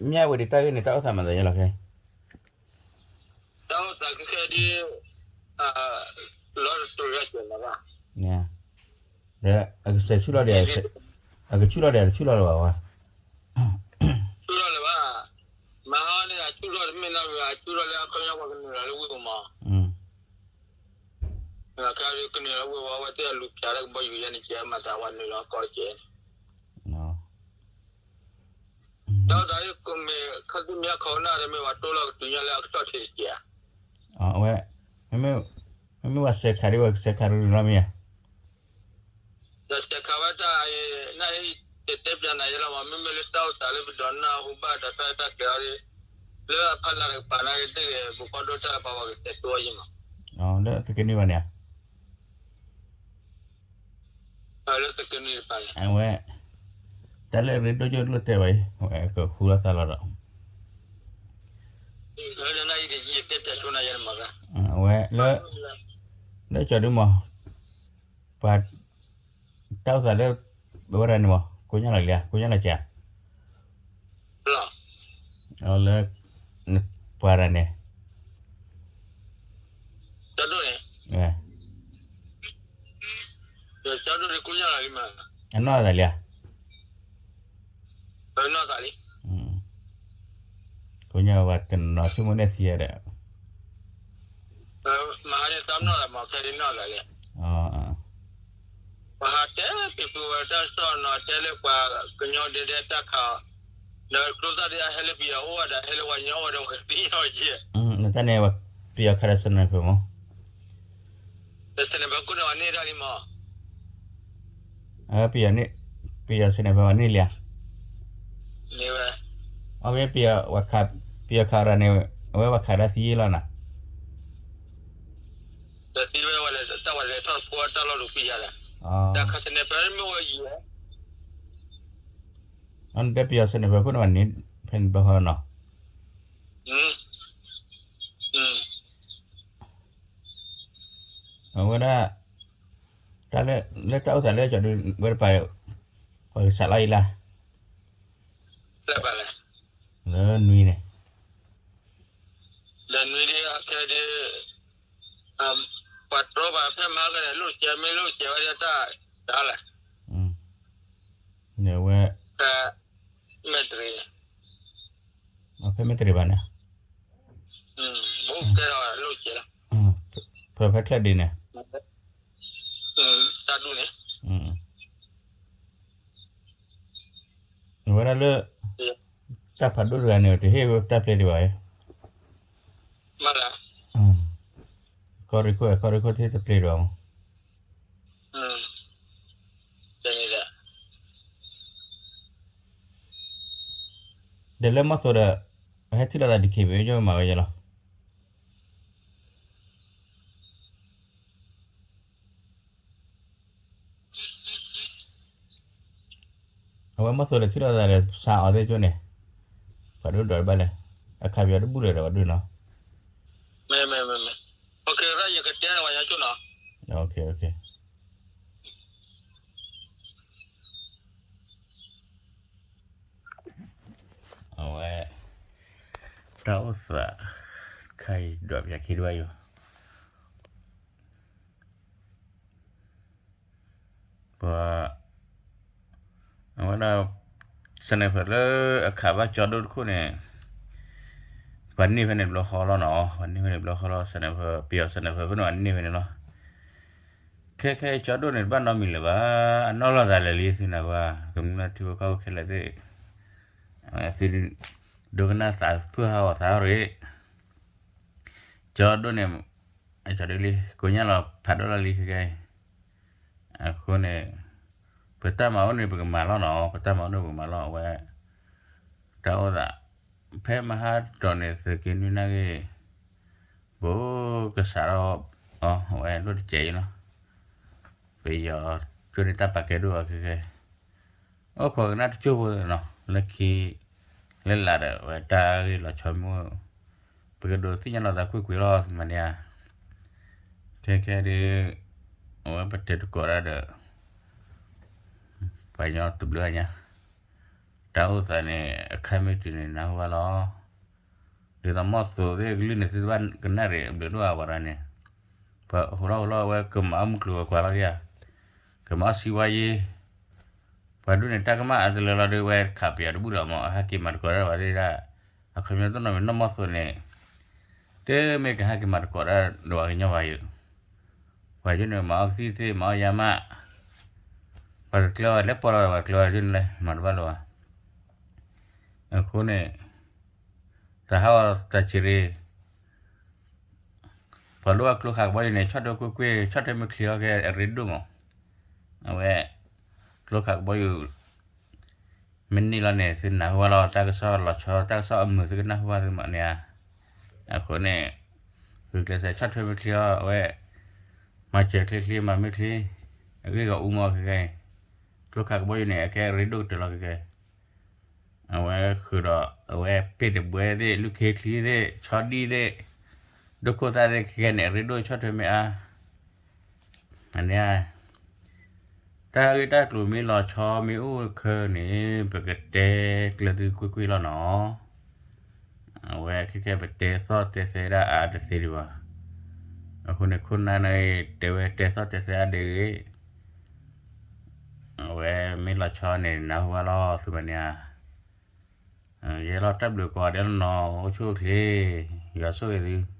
မ့ၢ်ဝဲဒ်တၢ်ဂ့ၢ်န့ၣ် တၢ်အိၣ်သးမၤသးယဲလီၤခဲ, တၢ်အိၣ်သးခဲခဲဒ် လီၤတတုၤရၢ်ကဲလီၤဘၣ်, ဒီးအကဆဲးဆူၣ်လီၤဒီး, အကဆူၣ်လီၤဒီး အတဆူၣ်လီၤလၢၤဘၣ်ဝဲ, ဆူၣ်လီၤလၢၤဘၣ်, မဟါန့ၣ် အဆူၣ်ထီၣ်တမ့ၢ်နီၢ်ဂ့ၤ အဆူၣ်ထီၣ်လၢအခီပညီပှၤကနုာ်လီၤလၢဝ့ၢ်ပူၤမး, ကနုာ်လီၤဝ့ၢ်ဝဲ အဝဲသ့ၣ်အလူၤဖၠးလၢကဘီယူၤယဲန့ၣ် ကဲမၤသးဝဲနုာ်လီၤကီၢ်ကဲန့ၣ်, ဒီးတၢ်အံၤကမ့ၢ်ခီၣ်သ့ၣ်မ့ၢ်အခီၣ်နၢ်ဒီး မ့ၢ်ပှၤတိၢ်လီၤကတုၤညါလၢအကတီၢ်ထံးတကဲးဧါ, အဝဲ, မ့မ့ၢ်ဝဲစဲးခးဒ်ဝဲစဲးခးရူၤရူၤလီၤမ့ၢ်ဧါ, ဒီးစဲးခးဝဲတၢ်အံၤ နအံၤ ယတဲပၠးနၤယဲလီၤမး မ့မ့ၢ်လၢတၢ်အိၣ်သးလၢပဒိးနၢ်ဟူဘၣ်ဒီးတၢ်ရဲၣ်တၢ်ကျဲၤအီၤဒီး လၢအဖီလာ်တကပၤနာ်က့ တဂ့ၤ ပူၤဖီဒိၣ်တၢ်လၢပှၤဝဲကတဲာ်ကတီၤအီၤယံၤမး, လၢသုးက့နွံဘၣ်န့ၣ်ဧါ, လၢသုးက့နွံတကပၤန့ၣ်, အဝဲ, တၢ်လၢရ့ဒိၣ်ကၠိၣ်လိၣ်တဲဘၣ်အံၤ အဝဲကဃူလိာ်သးလီၤဒီး အဝဲ, လၢကၠီဒုမး, ပှၤ, တၢ်အိၣ်သးလၢ, ဝဲဒၣ်န့ၣ်မး ကိညၢ်လီၤလံဧါ ကိညၢ်လီၤကဲ, လၢ, ပှၤဒၣ်န့ၣ်, ကၠီဒိၣ်န့ၣ် အနီၢ်သးလံဧါ, ကိညၢ်ဝဲတနီၤဆိကမိၣ်န့ၢ်သံယဲဒီး, မၤဟါဒ်တၢ်နီၢ်သးမး ခဲဒ်နီၢ်သးလံ, ပှၤဟးတဲပှၤပဝဲတၢ်စီၣ်နီၤတဲလၢပှၤကညီဒဲဒဲတၢ်ခး, ဒီးကျိသၣ်ဒ်အဟဲလၢပယီၤအိၣ်ဝဲဒီး ဟဲလၢပှၤကညီအိၣ်ဝဲဒီး ပှၤကသံအီၤက့, နတၢ်န့ၣ်, ပယီၤခးဒီး sniper မး, ဒီး sniper ခိၣ်န့ၣ် ပှၤန့ၢ်တၢ်လံမး ပယီၤန့ၣ်, ပယီၤ sniper ပှၤန့ၢ်လံဧါ, န့ၢ်ဝဲ, အဝဲပယီၤ, ပယီၤခးရၤန့ၣ်, အဝဲပှၤခးဒၣ်သံယ့ၢ်လီၤနၤ, ဒီးသံဝဲဝဲလၢတၢ်ဝဲလဲၤထီၣ်ဖိတၢ်လီၢ်လူၤပံယၤဒီး, တၢ်ခး sniper မ့ၢ်ဝဲယံၤဝဲ အနတဲပယီၤ sniper ခိၣ်န့ၣ် ပှၤန့ၢ်ဖဲန့ၣ်ဘျီဃီနီၤ, အဝဲဒၣ်, တၢ်လၢ, လၢတၢ်အိၣ်သးလၢကၠီဒုဝဲတပၤ, ပှၤကစးလီၤအံၤလၢ်, လၢနွံန့ၣ်, ဒီးနွံဒ်အခဲဒ်, ပှၤတြီပှၤဖဲမဟါကန့ၣ် လိၣ်ကဲမ့ၢ်လိၣ်ကဲဝဲဒ်တၢ်, တၢ်လဲၣ်, န့ၣ်ဝဲ, ဖဲ, မဲၢ်တရံး, ဖဲမဲၢ်တရံးဘၣ်န့ၣ်, ဖဲဖဲချၢၣ်ဒ့န့ၣ်, တၢ်ဒူၣ်န့ၣ် အဝဲဒၣ်လၢ, တၢ်ဖးဒိၣ်တဂၤန့ၣ် တဟ့ၣ်ဝဲတၢ်ပျဲဒံးဘၣ်, ကီၢ်ရ့ၣ်ခိၣ် ကီၢ်ရ့ၣ်ခိၣ်တဟ့ၣ်တၢ်ပျဲဒံးဘၣ်မး, ဒီးလၢမီၢ်သိးဒီး, ဟဲထံၣ်လိာ်သး ဒံၣ်ခ့ၣ်ဘ့ၣ် မ့ၢ်မၤဝဲယဲလီၤ. အဝဲမီၢ်သိးဒီးထံၣ်လိာ်သးဒီး ဆါအီၤသ့ၣ်ကၠိန့ၣ်, ပှၤဒိၣ်ဒွးတဘၣ်လဲၣ်, အခးပယီၤတဘူၣ်လၢၤဒီးပှၤဒိၣ်နီၤ, အဝဲ, တၢ်အိၣ်သး, ခါအံၤဒွးပယီၤခံတဘၣ်ယိာ် ပှၤ, အဝဲဒၣ်, sniper လၢအခးဘၣ်ကၠီဒိၣ်တခိၣ်န့ၣ်, ပှၤန့ၢ်ဖဲန့ၣ်တဘျီဃီလီၤနီၤ, ပှၤန့ၢ်ဖဲန့ၣ်တဘျီဃီလီၤ sniper ပယီၤ sniper ဖဲန့ၣ်ပှၤန့ၢ်ဖဲန့ၣ်လီၤ. ခဲခဲကၠီဒိၣ်န့ၣ် တဘၣ်နီတမံၤလၢၤဘၣ်, အနီၢ်လိာ်သးလၢာ်လံသုန့ၣ်ပှၤ, ကမျၢၢ်ထံဖိကီၢ်ဖိခဲလၢာ်သ့ၣ်, သု, ဒိကနၣ်သးသူၣ်ဟးဂီၤသးရ့ၣ်, ကၠီဒိၣ်န့ၣ်, ကၠီဒိၣ်လံ ကိညၢ်လီၤဖးဒိၣ်လီၤလံခဲခဲအံၤ, အဃိန့ၣ်, ပတၢ်မၤအိၣ်န့ၣ်ပကမၤလီၤနီၤ, ပတၢ်မၤအိၣ်န့ၣ်ပကမၤလီၤ အဝဲ, တၢ်အိၣ်သး, ဖဲမဟါတတီၤန့ၣ် သုးက့နွံနာ်က့ၤ, ဘိကစးထီၣ်, အဝဲလိၣ်တစဲးအံၤလီၤ, ပယီၤကၠိန့ၣ်တၢ်ပာ်ကဲဒိၣ်အီၤခဲခဲ, အိၣ်ခိးကနၣ်တကၠိဖိနီၤ လၢခံ, လၢလာ်ဒီးဝဲတၢ်ဂ့ၢ်လီၤဆီမ့ၢ်, ပကဒိးသ့ၣ်ညါလိာ်သးကွ့ၢ်ကွ့ၢ်လီၤမးန့ၣ်ဧါ, ခဲခဲဒ်, အဝဲပတဲသကိးတၢ်ဒီး, ပှၤကညီတဘျုးညါ, တ တၢ်အိၣ်သးန့ၣ် အခါမ့ၢ်တုၤန့ၣ် နၢ်ဟူဘၣ်လီၤ. ဒ်သိးမီၢ်သိးသ့ၣ်ကလုၢ်န့ၣ် သုတဘၣ်ကနၣ်ရံၣ် အဘျုးဒိၣ်အဝဲဒၣ်န့ၣ်, ပဟိးထီၣ်ဟိးထီၣ်ဝဲကမၤအီၣ်မုၢ်ကျိၤဝဲၤကွာ်လီၤဒံးဧါ, ကမၤအီၣ်စံဝါယ့, ပှၤဒိၣ်န့ၣ် တၢ်ကမၣ်အတလၢလီၤဒီး ဝဲခးပယီၤတဘူၣ်ဒီးမ့ၢ် ဟဲက့ၤမၤသကိးတၢ်ဝဲသ့ၣ်ဒၣ်, အခီပညီတနီၤမ့ၢ်နီၢ်မီၢ်သိးန့ၣ် တမ့ၢ်ကဟဲက့ၤမၤသကိးတၢ်ဒီးပှၤကညီဘၣ်ယုာ်, ပှၤယုာ်န့ၣ် မၤအီၣ်ကသံၣ်သ့ၣ် မၤအီၣ်ယါမး, ပှၤတကျဲဝဲလဲၤပိာ်လီၤ ပှၤကျဲဝဲယုာ်န့ၣ်လဲၣ် မၤတဘၣ်လၢၤဘၣ်. အဃိန့ၣ် သးဟးဂီၤတၢ်ဆံးရ့ၣ် ပှၤလိၣ်ဘၣ်ကျိခးကဘီယူၤန့ၣ် ဆီၣ်ထွဲကွ့ၢ်ကွ့ၢ် ဆီၣ်ထွဲမ့ၢ်ချံအီၤကဲအရ့ဒိၣ်မး, အဝဲ ကျိခးကဘီယူၤ မ့ၢ်န့ၢ်လီၤန့ၣ် သုနၢ်ဟူဘၣ်လီၤ တၢ်ကစီၣ်လီၤဆီ တၢ်ကစီၣ်အမုာ်သုကနၢ်ဟူဘၣ်သုမးန့ၣ်ဧါ. အဃိန့ၣ် ဂုာ်ကျဲးစၢးဆီၣ်ထွဲမ့ၢ်ချံအီၤ အဝဲ မၤစၢၤချ့ချ့ မၤမ့ၢ်ချံ အဂ့ၢ်ဂီၢ်အူမးခဲကဲ, ကျိခးကဘီယူၤန့ၣ် အကဲအရ့ဒိၣ်ကတၢၢ်လီၤခဲကဲ. အဝဲဃုာ်ဒီး အဝဲပ့ၢ်တဘှဲသ့ၣ် လူၢ်ခ့ချံသ့ၣ် ဆီဒံၣ်သ့ၣ် ဒိၣ်ခိၣ်သၣ်သ့ၣ်ခဲကဲန့ၣ် အရ့ဒိၣ်ဆီၣ်ထွဲမ့ၢ်အါ မ့ၢ်န့ၣ်ဧါ. တၢ်ဂ့ၢ်တၢ်ကျိၤမ့ၢ်လီၤဆီမ့ၢ်အိၣ်ခဲန့ၣ် ပကတဲကျၢၤသုကွ့ၢ်ကွ့ၢ်လီၤနီၤ. အဝဲခဲကဲပတဲသီၣ်တဲသဲဒၣ်အါတသ့ဒံးဘၣ်. အဃိန့ၣ် ခိၣ်နၢ်န့ၣ် တဲဝဲတဲသီၣ်တဲသဲအါဒၣ်ဂ့ၤ အဝဲမ့ၢ်လီၤဆီန့ၣ် နၢ်ဟူဘၣ်လီၤသုမးန့ၣ်ဧါ. ယဲလီၤတၢ်ဘျုးကိးဂၤဒဲးလီၤနီၤ အိၣ်ဆူၣ်အိၣ်ချ့ ယွၤဆိၣ်ဂ့ၤသု.